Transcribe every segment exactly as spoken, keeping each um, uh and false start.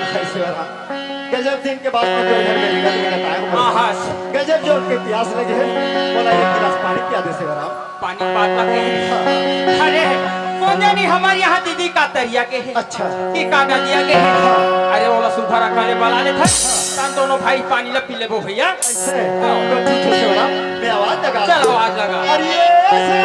हे सेवाराम, गजब दिन के बाद में तोर घर में रिंगत रिंगत आए हँव। आहा। गजब जोर के पियास लगे हे, मोला एक गिलास पानी पिया दे सेवाराम। पानी बात लगे हे। अरे, कोन जानी हमर यहाँ दीदी का तरिया गे हे। अच्छा। कि का नदिया गे हे। हाँ। अरे, ओला सुघर अकन ले बला लेथन, तहन दोनों भाई पानी ला पी लेबो भैया। अइसे? हाँ। तो ठीक हे सेवाराम, मैं आवाज लगा चल, आवाज लगा। अरे, ये से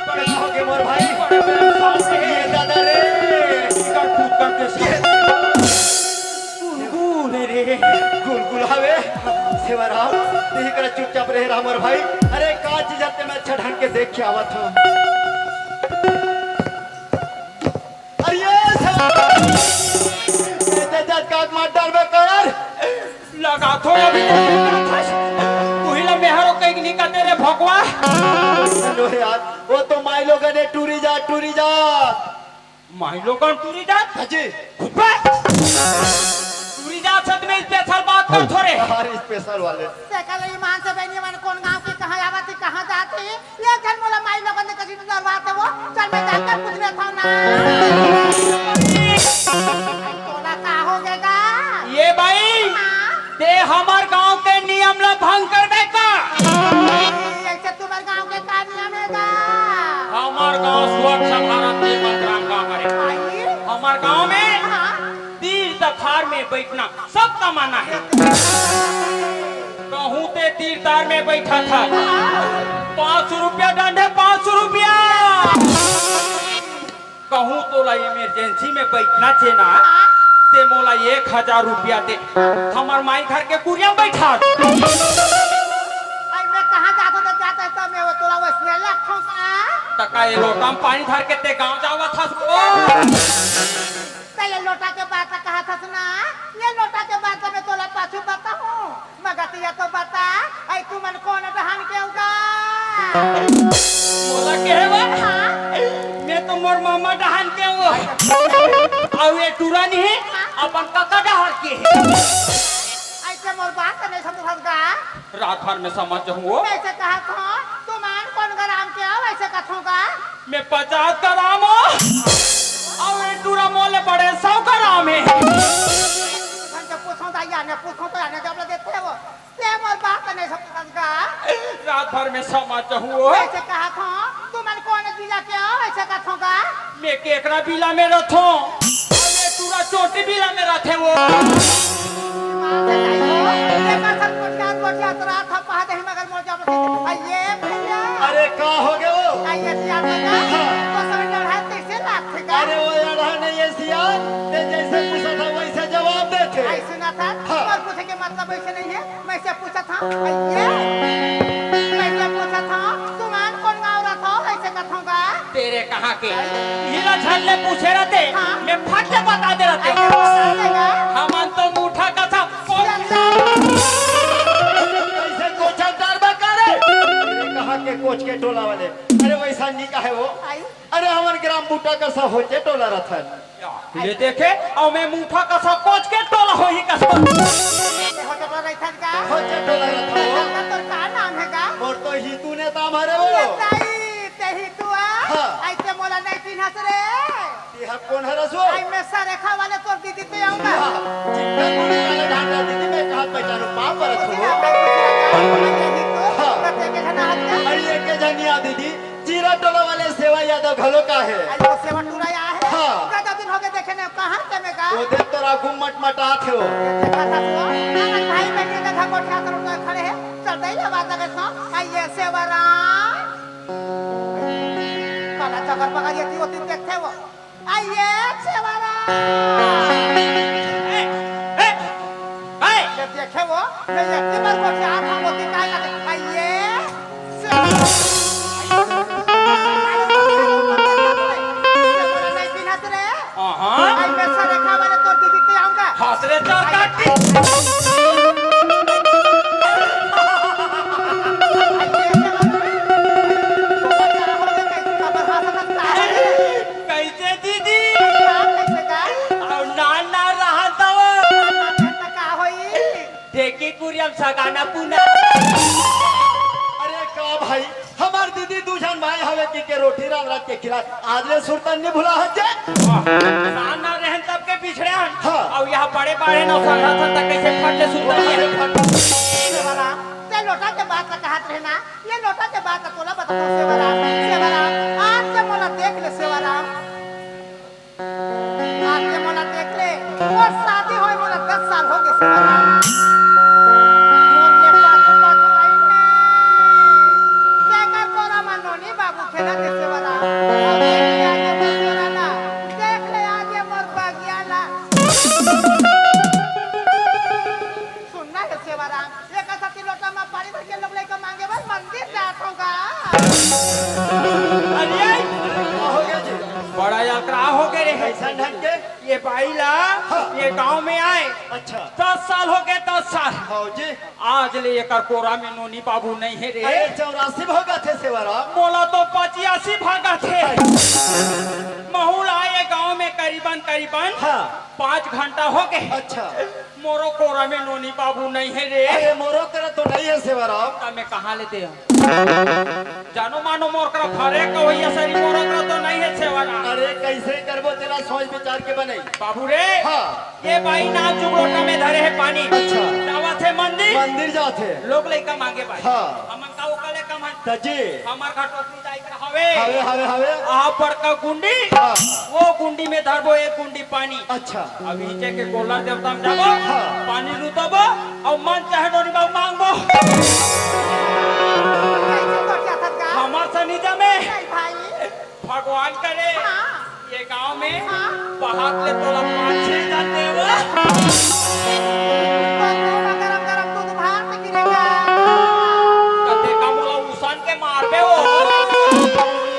बड़े हो गए मोर भाई। ये दादा रे। गुलगुल रे। गुलगुल हवे। सेवाराम, तेही करा चुपचाप रहे रहा मोर भाई। अरे का चीज आते मैं अच्छा ढंग के देख के आवत हँव। अरे ये सेवाराम। ए, दे, दे, काट मार डालबे कर। लगाथो अभी तो लगाथस। उही ला मेहर ओ कहिके निकलते रे भोकवा। अरे यार, वो तो माई लोगन हे टूरी जात, टूरी जात। माई लोगन टूरी जात? हाँ जी। खुब्बे। टूरी जात से तुम्हें special बात कर थोड़े। हाँ, special वाले। देखा ले ईमान से बहनी मन कोन गाँव के कहाँ आवत हे, कहाँ जात हे। एक झन मोला माई लोगन ने कहीं डरवा दे वो, चल मैं जाकर पूछ लेता हूँ ना। तोला का हो गएगा? ये भाई, हाँ? ते हमर गांव के नियम ला भंग करबे का? ऐसे तुम्हारे गांव के का नियम हे गा? हमर गांव स्वच्छ भारत के मंत्राम का करे। भाई? हमर गांव में हाँ? तीर तखार में बैठना सबका मना हे। कहूँ ते तीर तार में बैठा था, पाँच सौ रुपया दंड हे, पाँच सौ रुपया। कहूँ तोला emergency में बैठना चे ना, ते मोला एक हजार रुपया दे, हमर माई घर के कुरिया में बैठा। अरे मैं कहाँ जात हों तो जात हे तो मैं वो तोला वैसने लगथों का। त का ये लोटा में पानी धर के ते गाँव जावत हस ओ? त ये लोटा के बात ला कहत हस ना, ये लोटा के बात ला मैं तोला पाछू बताहूँ, मगर तैं ये तो बता, अई तुमन कोन डहान के ओ गा? मोला कहे बा? हाँ? मैं तो मोर ममा डहान के ओ। अउ ये टूरा नहीं हे, हाँ? अपन कका डहान के हे। अइसे मोर बात नहीं समझत गा? रात भर में समझ जाहूँ ओ। अइसे कहत हों, तुमन कोन ग्राम के ओ, अइसे कथों गा? मैं पचास ग्राम ओ, अउ ये टूरा मोले बड़े सौ ग्राम हे। तुमन के पूछों त आने, पूछों त आने जब ले देते हो। ते मोर बात नहीं समझत गा। रात भर में समझ जाहूँ ओ। अइसे कहत हों, तुमन कोन जिला के ओ, अइसे कथों गा। मैं केकरा बिला में रथों, अउ ये टूरा चोटी बिला में रथे ओ। मार दे जाई ओ। एकर सब गोठियात गोठियात रात ह पहा देही मगर मोर जब से, आ ये भैया। अरे का हो गे ओ? आ ये सियान लगा, हाँ। तो सब लड़ाई कैसे लागथे का? अरे वो लड़ाई नहीं हे सियान, ते जैसे पूछत हे वैसे जवाब देथे। अइसे ना था, हाँ। मोर पूछे के मतलब अइसे नहीं हे। मैं से पूछत हों, भैया, मैं से पूछत हों, तुमन कोन गाँव रथो, अइसे कथों गा? तेरे कहाँ के? इही ला झन ले पूछे रथे, हाँ। मैं फट ले बता दे रथे। अइसे बता देगा। हमन तो मुठा कथन। अइसे कोचल तार बा का रे? तेरे कहाँ के कोच के टोला वाले? अरे वैसा नहीं कहे वो। आई। अरे हमन ग्राम बूटा कसा होचे टोला रथन। ये देखे, अउ मैं मुठा कस कोच के टोला होही कस। ये होटल पर रहिथस का? होटल पर रहिथस। तोर का नाम हे का? मोर तो हितू नेताम हरे वो। ये ताई, ते हितू आ? हाँ। अइसे मोला नहीं चिन्हस रे। तेहा कोन हरस वो? अई मैं सरेखा वाले तोर दीदी ते आऊंगा। हाँ, चिक्कन मुड़ी वाले ढांडा दीदी, मैं कहाँ पहचानूं? पाँव परत हों। कुछ ना, कुछ ना, ये हितू, हाँ। कते के झना हत्या? अरे, एके झनिया दीदी, जीरा टोला वाले सेवा यादव घलो का हे? अरे, वो सेवा टूरा या हे? हाँ। कतका दिन होगे देखे नइ, कहाँ हे ते में का? वो देख तोर आगू मटमटात हे वो। ये देखा था तू, नाना भाई बहन के देखा कोठिया कर उठा खड़े हे, चल दे ये बात लगे सो, अई ये सेवाराम। काला चकर पकड़ ये थी, वो दिन देखते वो। अई ये सेवाराम। ए, ए, ए। ये देखे वो, मैं ये की बार कोठिया था, वो दिन काय करते, अई ये सेवाराम। ये मोला नहीं चिन्हत रे। हाँ। अई मैं सरेखा वाले तोर दीदी ते आऊंगा। हंस रे चोर काटी। कइसे दीदी? अउ नान नान रहा तब। देखी कुरियम सगाना पुना। अरे का भाई, हमर दीदी दू झन भाई हवे कि के रोटी रांध रांध के खिला, आज ले सुरतन नइ भुला हस जे। नान नान रहेन तब के बिछड़े हन। हाँ। अउ यहाँ बड़े बाढ़े न संघा थन त कइसे फट ले सुरतन ये? सेवाराम, ते लोटा के बात ला कहत रहे ना, ये लोटा के बात ला तोला बता सेवाराम, सेवाराम, आज के मोला देख ले सेवाराम। आके मोला देख ले, मोर शादी होय मोला दस साल होगे सेवाराम। मोर ले पाछू पाछू आई हे। तेकर कोरा म नोनी बाबू खेलत हे सेवाराम। अउ देख ले आजे मोर जोरा ला, देख ले आजे मोर बगिया ला। सुनना हे सेवाराम, एकर सेती लोटा म पानी भर के लोग लइका मांगे बर मंदिर जात होगा। अरे, का हो गया जी? बड़ा यात्रा हो गए रे। कैसन ढंग के? ये बाई ला, हाँ। ये गांव में आए। अच्छा। दस साल हो गए, दस साल। हाँ जी। आज ले एकर कोरा में नोनी बाबू नहीं हे रे। अरे, चौरासी भागत हे सेवाराम। मोला तो पचासी भागत हे। महू ला ये गांव में करीबन, करीबन हाँ। पाँच घंटा हो गए। अच्छा। मोरो कोरा में नोनी बाबू नहीं हे रे। अरे, मोरो करा तो नहीं हे सेवाराम। त मैं कहाँ ले देहूँ? जानो मानो मोर करा फरे कवैया सरी मोरो करा तो नहीं हे सेवाराम। अरे, कैसे करबो तेला सोच विचार के बनई। बाबू रे, हाँ। ये बाई नाम जुगलोटा में धरे हे पानी। अच्छा। जावत हे मंदिर। मंदिर जात हे। लोग लइका मांगे बाई। हाँ। हमन का ओकर ले कम हन। त जी। हमर घर टोकरी जाई हवे। हवे, हवे, हवे। आ बड़का गुंडी। हाँ। वो गुंडी में धरबो एक गुंडी पानी। अच्छा। अब इचे के गोला देवता में जाबो, हाँ। पानी रुतबो, अउ मन चाहे नोनी बाबू मांगबो। कैसे तो क्या था का? हमर सनीजा में नहीं भाई। भगवान करे, हाँ। ये गांव में हाँ। बहात ले तोला पाँच छह जन देवा। तो गरम गरम दूध भात गिरेगा। कते का मोला उसन के मारबे हो।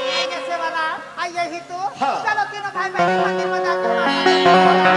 ये सेवाराम। आ, यही तो। हाँ। चलो, तीनों भाई बहन मंदिर में जाके माता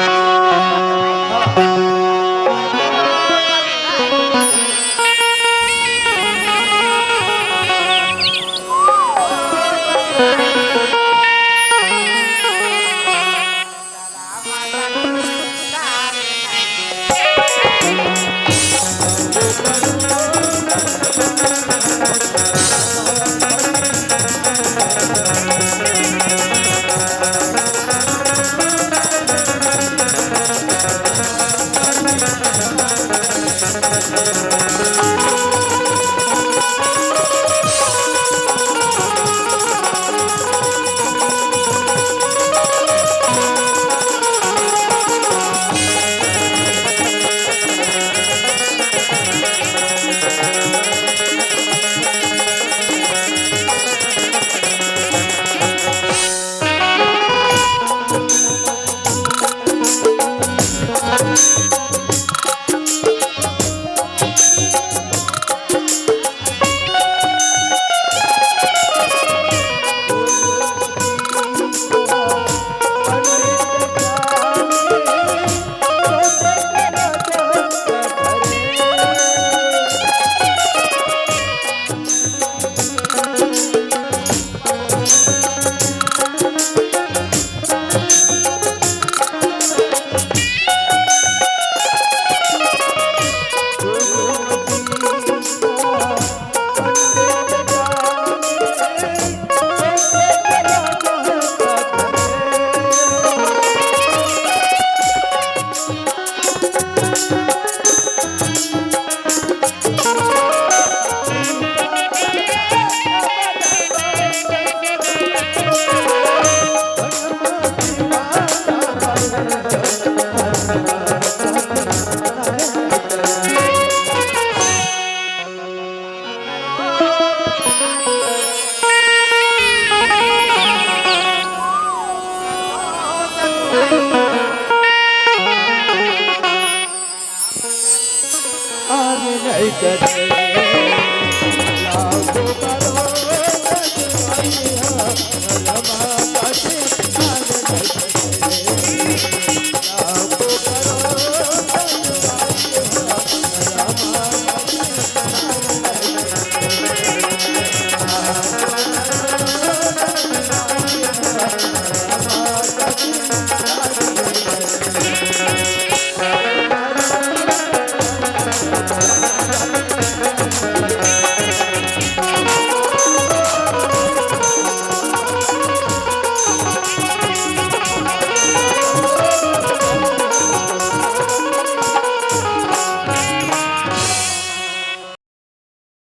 ऐसा